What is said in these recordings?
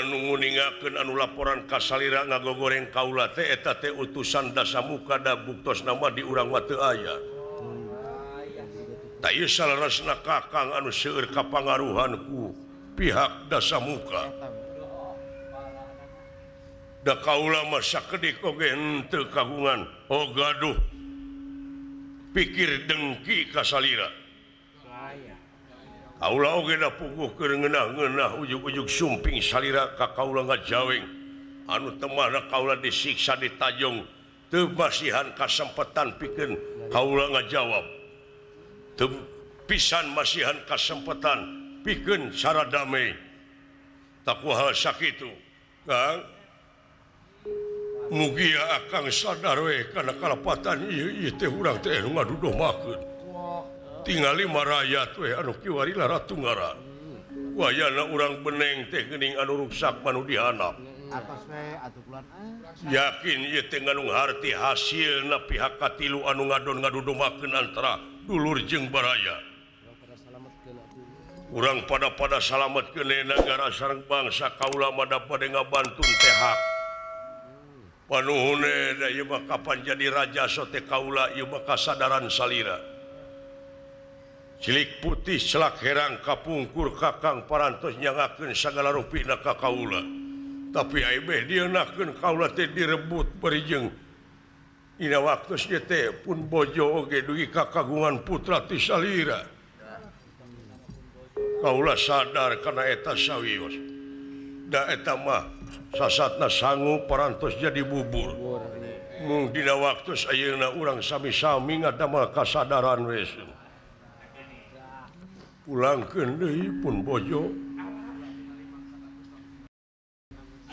Anu nguningakeun anu laporan ka salira ngagogoreng kaula teh eta teh utusan Dasamuka da buktosna mah di urang mah teu aya. Tah ieu saleresna Kakang anu seueur kapangaruhan ku pihak Dasamuka. Da kaula mah sakedik oge henteu kagungan oh gaduh pikir dengki ka salira. Kaula oge da puguh keur ngeunah-ngeunah ujug-ujug sumping salira ka kaula ngajaweng anu temahna kaula disiksa ditajong teu masihan kasempetan pikeun kaula ngajawab teu pisan masihan kasempetan pikeun cara damai takuha sakitu Kang mugia akang sadar we kana kalepatan ieu teh urang teh nu ngadudohmakeun tingali marayat we anu kiwari Ratu Ngara wayana urang beneng teh geuning anu ruksak manu dihanap yakin ieu teh ngandung harti hasilna pihak katilu anu ngadon ngadudomakeun antara dulur jeung baraya urang pada salametkeun nagara sareng bangsa kaula mah da bade ngabantun teh hak panuhune da ieu mah kapan jadi raja sote kaula ieu mah kasadaran salira cilik putih celak herang kapungkur Kakang parantos nyangakeun sagala rupina ka kaula tapi ai beh dieunakeun kaula teh direbut bari jeung dina waktos ieu teh pun bojo oge dugi ka kagungan putra ti salira kaula sadar kana eta sawios da eta mah sasatna sangu parantos jadi bubur mung dina waktos ayeuna urang sami-sami ngadamel kasadaran we pulangkeun deui pun bojo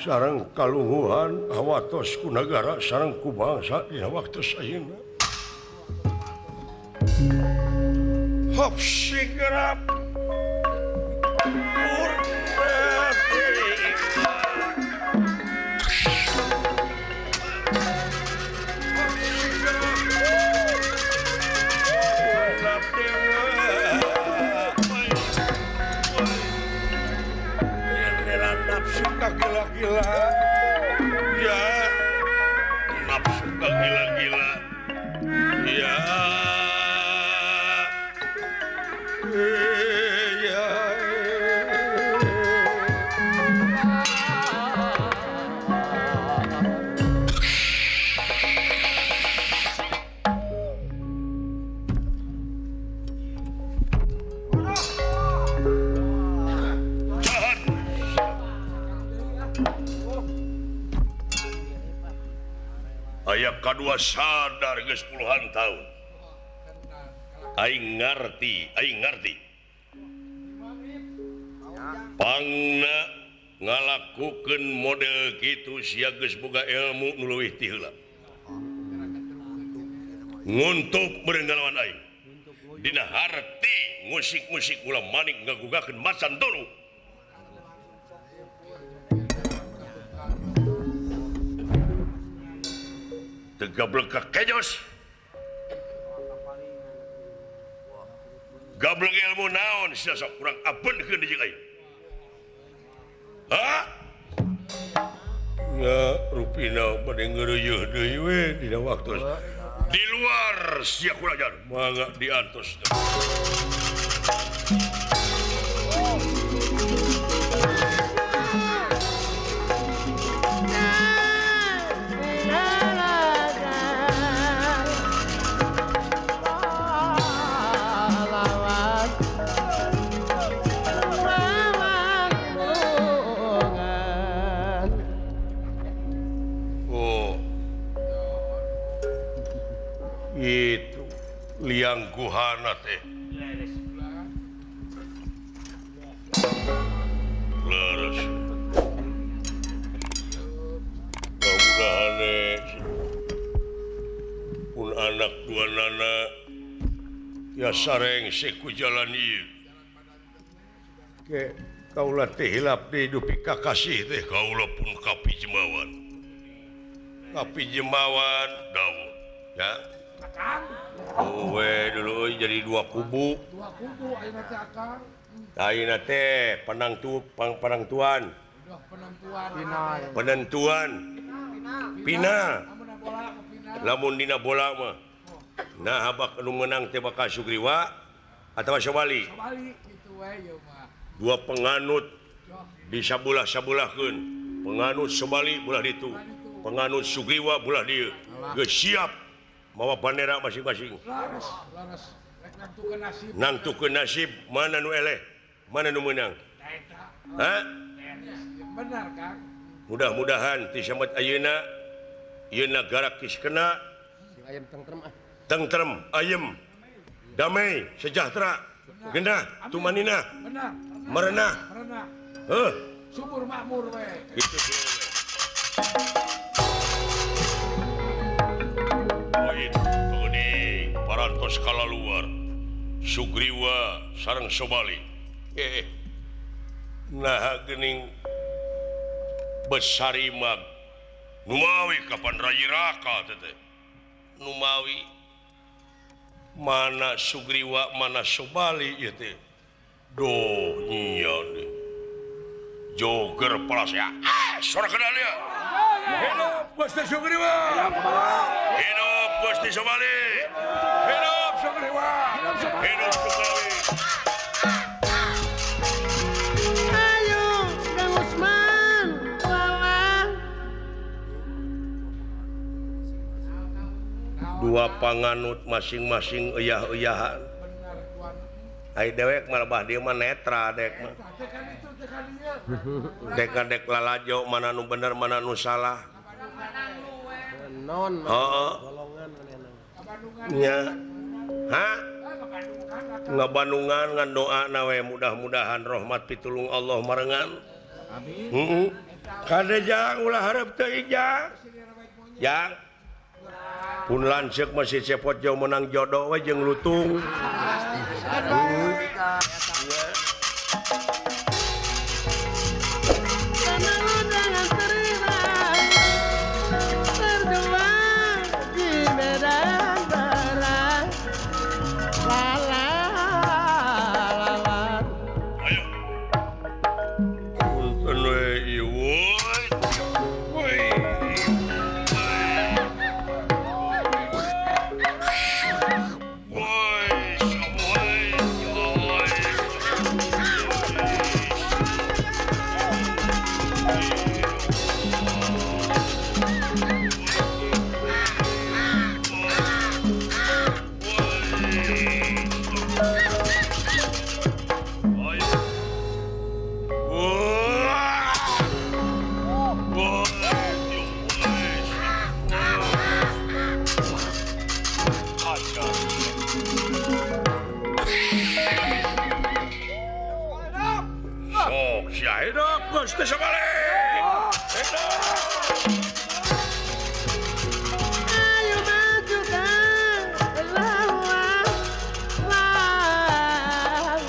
sareng kalungguhan hawatos ku nagara sareng ku bangsa dina waktos ayeuna hop sigerap gila-gila ya nafsu gila-gila ya ya aya kadua sadar geus puluhan tahun aing ngarti pangna ngalakukeun model kitu sia geus boga ilmu nu leuwih ti heula nguntuk meureun ngalawan aing dina harti musik-musik ulah manik ngagugakeun macan turu gablek ka kejos gablek ilmu naon sia sok kurang apeunkeun di jeung aing ha nga rupina bade ngeureuyeuh deui we dina waktu di luar sia kulajar mangga diantos. Itu liang guhana teh leres mudah-mudahane pun anak dua nana ya sareng seku jalan ieu ke kaula teh hilap deui dupi kakasih teh kaula pun kapi jemawan. Tapi jemawan dawuh ya. Oh we dulu jadi dua kubu. Dua kubu ayeuna teh Akang. Ayeuna teh penentuan. Penentuan. Final. Lamun dina bola mah. Nah bak nu meunang teh bakal Sugriwa atawa Sobali. Sobali kitu we ieu mah. Dua penganut disabulah-sabulahkeun. Penganut Sobali bulah ditu. Penganut Sugriwa bulah dieu. Geus siap mawa bandera masing-masing. Laras, laras. Rek nangtukeun nasib. Nangtukeun nasib mana nu eleh, mana nu meunang. Hah? Benar, Kang. Mudah-mudahan ti samet ayeuna ieu nagara geus kena ayem tentrem ah. Tentrem, ayem, damai, sejahtera, genah, tumaninah, merenah. Heuh. Subur makmur we. Gitu. Geuning parantos kalaluar Sugriwa sareng Sobali. Nah geuning besarimag Numawi kapan rayi raka teh. Numawi mana Sugriwa mana Sobali ieu teh. Duh nya deui. Joger palas ya. Ah, sora kenal ya. Hidup Gusti Sugriwa. Hidup Gusti Sobali. Hidup Sugriwa. Hidup Sobali. Ayo Kang Usman, lawan. Dua panganut masing-masing eyah-eyahan. Ai dewek mah lebah dieu mah netra dek mah. Dek-dek lalajo mana nu bener mana nu salah. Non. Heeh. Nya. Ha? Ngabandungan ngan doana we mudah-mudahan rahmat pitulung Allah marengan. Amin. Heeh. Kade jang ulah hareup teu jang. Jang. Pun lanceuk masih cepot jauh menang jodoh we jeung lutung. Ayo. Punten we ieu. Woi. Ayo maju Kang, lawan, lawan.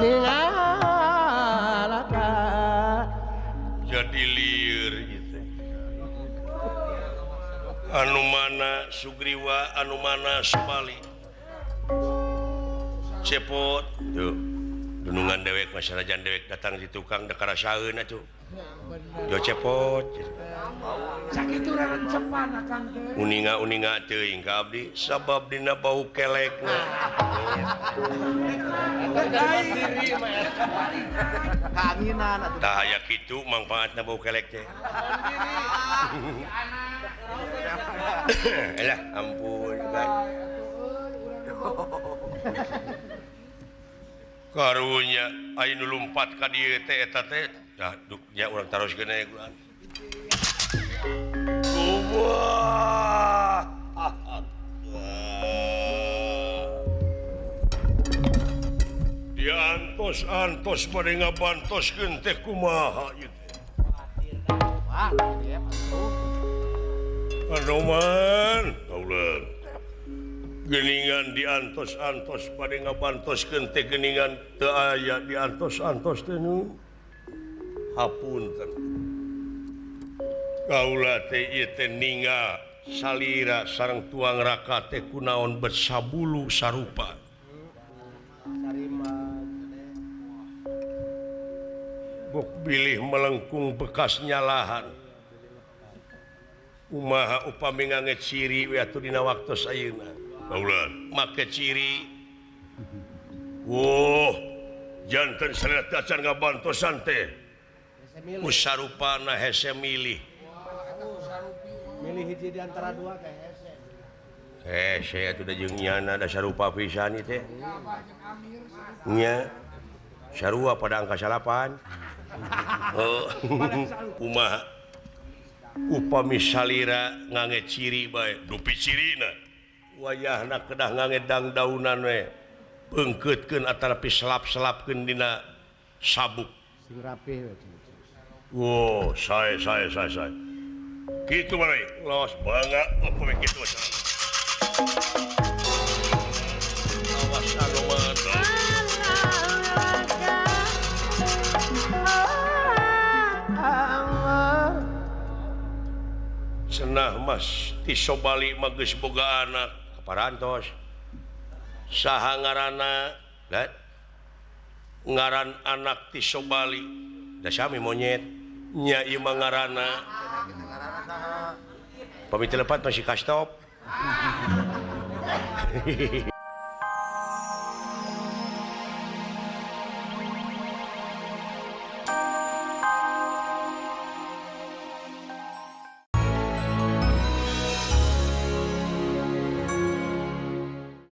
Ningalaka. Jadi lieur gitu. Anu mana Sugriwa, anu mana Sobali. Cepot tuh. Dunungan dewek masyarajan dewek datang di tukang dek karasaeun atuh. Jo cepot. Sakitu rerencepan Akang teh. Uninga-uninga teuing ka abdi sabab dina bau kelekna. Kaanginan atuh. Tah aya kitu mangfaatna bau kelek teh. Elah ampun kan. Karunya aya nu lumpat ka dieu teh eta teh dah nya urang taroskeun aya kulan. Kumaha? Diantos-antos bade ngabantoskeun teh kumaha ieu teh. Anoman, kaulan. Geningan diantos-antos bade ngabantoskeun teh geningan teu aya diantos-antos teh nu. Hapunten. Kaula teh ieu teh ningal salira sareng tuang raka teh kunaon bet sabulu sarupa. Bok bilih melengkung bekas nyalahan. Kumaha upami ngange ciri we atuh dina waktos ayeuna. Kaula make ciri. Wuh, janten salira teh acan ngabantosan teh. Ku sarupana hese milih. Milih hiji di antara dua teh hese. Hese atuh da jeung nyana da sarupa pisan ieu teh. Nya. Sarua pada angka 8. Oh, kumaha upami salira ngange ciri bae, dupi cirina. Wayahna kedah ngange dangdaunan we. Beungkeutkeun atanapi selap-selapkeun dina sabuk. Sing rapih we. Wow, sae sae sae sae. Kitu bae, los bangga upami kitu acara. Awas anu mah. Cenah Mas ti Sobali mah geus boga anak kaparantos. Saha ngaranna? Ngaran anak ti Sobali. Da sami monyet. Nya ieu mah ngaranna. Pamit telepat masih kastop.